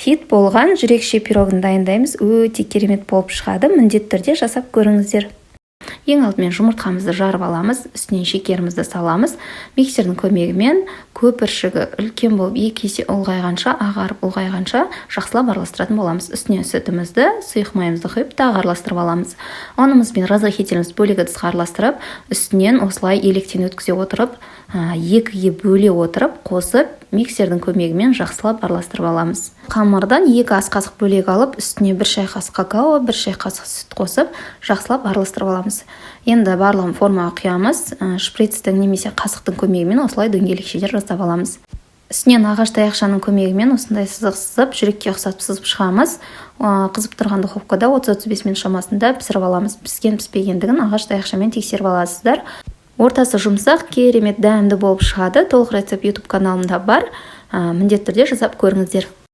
Хит болған жүрекше пирогын дайындаймыз. Өте керемет болып шығады, міндетті түрде жасап көріңіздер. Ең алдымен жұмыртқамызды жарып аламыз, үстінен шекерімізді саламыз. Миксердің көмегімен көпіршігі үлкен болып, 2 есе ұлғайғанша, ағарып ұлғайғанша жақсылап араластыратын боламыз. Үстіне сүтімізді, сұйық майымызды құйып, тағы араластырып аламыз. Ұнымыз бен разрыхителімізді бөлек ыдысқа араластырып, үстінен осылай електен өткізе отырып, екіге бөле отырып қосып, миксердің көмегімен жақсылап араластырып аламыз. Қамырдан 2 ас қасық бөлек алып, үстіне 1 шай қасық какао, 1 шай қасық сүт қосып, жақсылап араластырып аламыз. Енді барлығын формаға құямыз. Шприцтің немесе қасықтың көмегімен осылай дөңгелекшелер жасап аламыз. Үстінен ағаш таяқшаның көмегімен осындай сызық сызып, жүрекке ұқсатып сызып шығамыз. Қызып тұрған духовкада 30-35 минут шамасында пісіріп аламыз. Піскен піспегендігін ағаш таяқшамен тексеріп аласыздар. Ортасы жұмсақ, керемет дәмді болып шығады. Толық рецепт YouTube каналымда бар, міндетті түрде жасап көріңіздер.